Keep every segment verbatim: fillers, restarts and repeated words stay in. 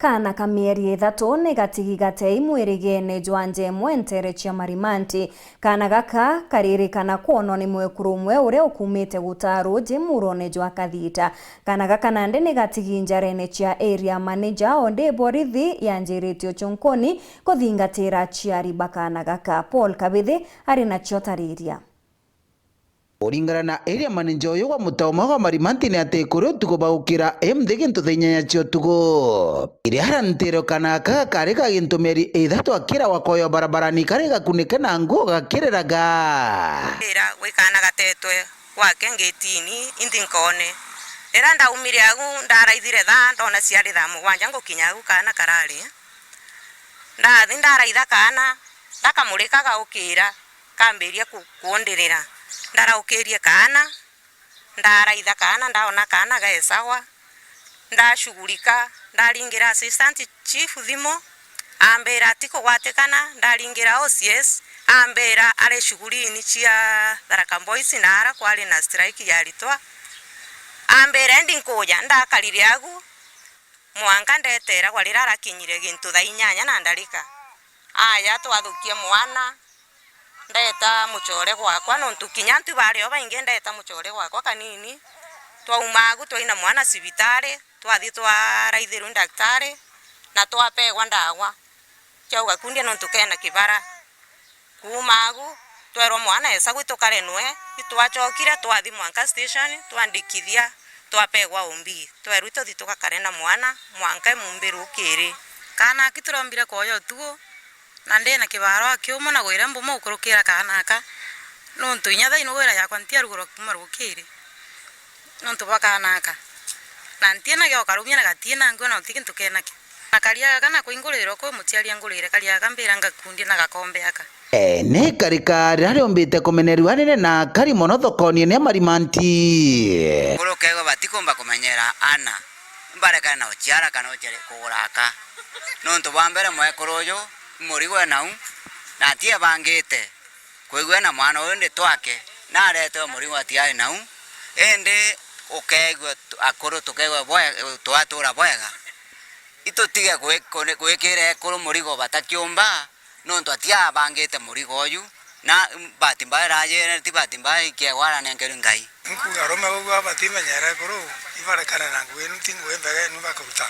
Kaana ka mieri ithatu ni gatigi gatei mwirigene jwa njemwe nteere cia Marimanti. Kaana gaka karirikana kwonwa ni mwekuru umwe uria ukumite gutaa ruuji murone jwa Kathita. Kaana gaka nandi ni gatigi njarene cia area manager, o ndi borithi yanjiritie uchunkuni kuthingatira aciari ba kaana gaka. Paul Kabithi ari nacio tariria. Kuringana na area manager uyu wa mutaa umwe wa Marimanti ni ati kuri utuku bagukira imthi gintu thaa inyanya cia utuku. Iria arantire kaana gaka kari ka gintu mieri ithatu akira wakoyo barabarani kari gakunike na nguo gakiriraga. Ira gwi kaana gatetwe gwake ngitini, inthi nkone. Riria ndaumire agu, ndaraithire thaa, ndona ciari thaa mugwanja ngukinya agu kaana karari. Ndathi ndaraitha kaana, ndakamurika gaukira, kambiria ku-, kundirira. Ndaraukirie kaana, ndaraitha kaana, ndaona kaana gae sawa, ndashughulika, ndaringira assistant chief thimu, ambira atikugwatikana, ndaringira O C S, ambira ari shughulini cia Tharaka Boys na ara kwari na strike ya aritwa. Ambira endi nkuja, ndakarire agu, mwanka ndeteragwa riria arakinyire gintu thaa inyanya na ndarika. Aya, twathukia mwana, ndeta mucore gwakwa, nontu kinya antu bari o baingi, ndeta mucore gwakwa kanini. Twauma agu, twaina mwana cibitari, twathi twaraithirwe ni daktari, na twapegwa ndawa cia ugakundia nontu kena kibara. Kuuma agu, twerwa mwana eca gwi tukare nwe, itwachokire twathi mwanka station, twandikithia, twapegwa O B. Twerwa ituthi tugakare na mwana, mwanka imumbi rukiri. Kaana aki turombire kwoya utugu, na ndina kibaro akiuma na gwira mbuma gukurukira kaana aka, nontu inya thaino gwira yakwa ntiarugurwa kuuma rukiri. Nontu bwa kaana aka. Na ntiina gioka rumia na gatiina ngua na guti gintu kenakio. Na karia gaka na kuingurirwa kwi muciari angurire karia gaka mbira ngakundia na gakombe aka. Ee, ni karika riria riombite kumenerua riri na kari mono thokoni ni Marimanti. Kuri ukeegwa batikumba kumenyera ana, mbarekane na uciara kana ucere kugura aka. Nontu bwa mbere mwekuru uyu murigo enau, na atiebangite. Kwigua na mwana uyu ndi twake, na aretewe murigo atiari nau, indi ukeegua tu-, akuru tukeegua bwe-, twatura bwega. Itutige gwi-, kuni-, gwikira ekuru murigo batakiumba, nontu atiabangite murigo uyu, na bahati mbaya irajire, ti bahati mbaya, ikeegwa aranenkerwe Ngai. Nkuga arume bau batimenyere ekuru, ibarekane na ngugi inu, ti ngugi mbega inu bakuruta.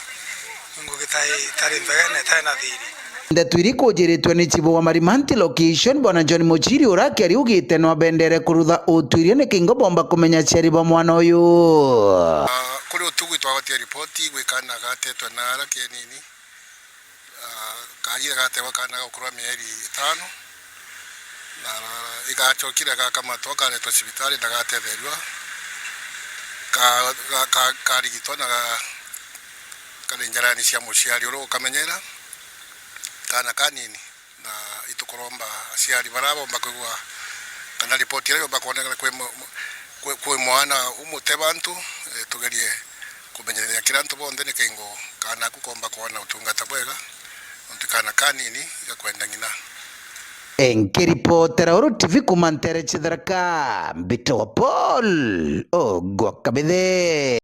Ngugi ta i-, itari mbega na itari na thiri. Ndeto iri kujiritwe ni chibu wa Marimanti location, Bwana John Muchiri, ura akiari ugite no abendere kurutha utwirio ni kingo bomba kumenya aciari ba mwana uyu. Ah, kuri utugu itwagotie ripoti gwi kaana gatetwe na ara kenini. Ah, kajire gategwa kaana ga ukuru wa mieri itano, na igachokire gakamatwa karetwa cibitari na gatetherua, ka-, ga-, ka-, karigitwa na ga-, kari njarani cia muciari uria ukamenyera kaana kanini. Na itukuromba aciari baria bomba kwigua kana ripoti iria yomba kwonekana kwi mu-, mu-, kwi, kwi mwana umute bantu, eh, tugerie kumenyithia kira antu bonthe ni kingo kaana aku komba kwona utungata bwega, nontu kaana kanini gakwenda ng'ina. Nkiripotera Uru T V kuma ntere Chitharaka, mbitagwa Paul Ogwa Kabithe.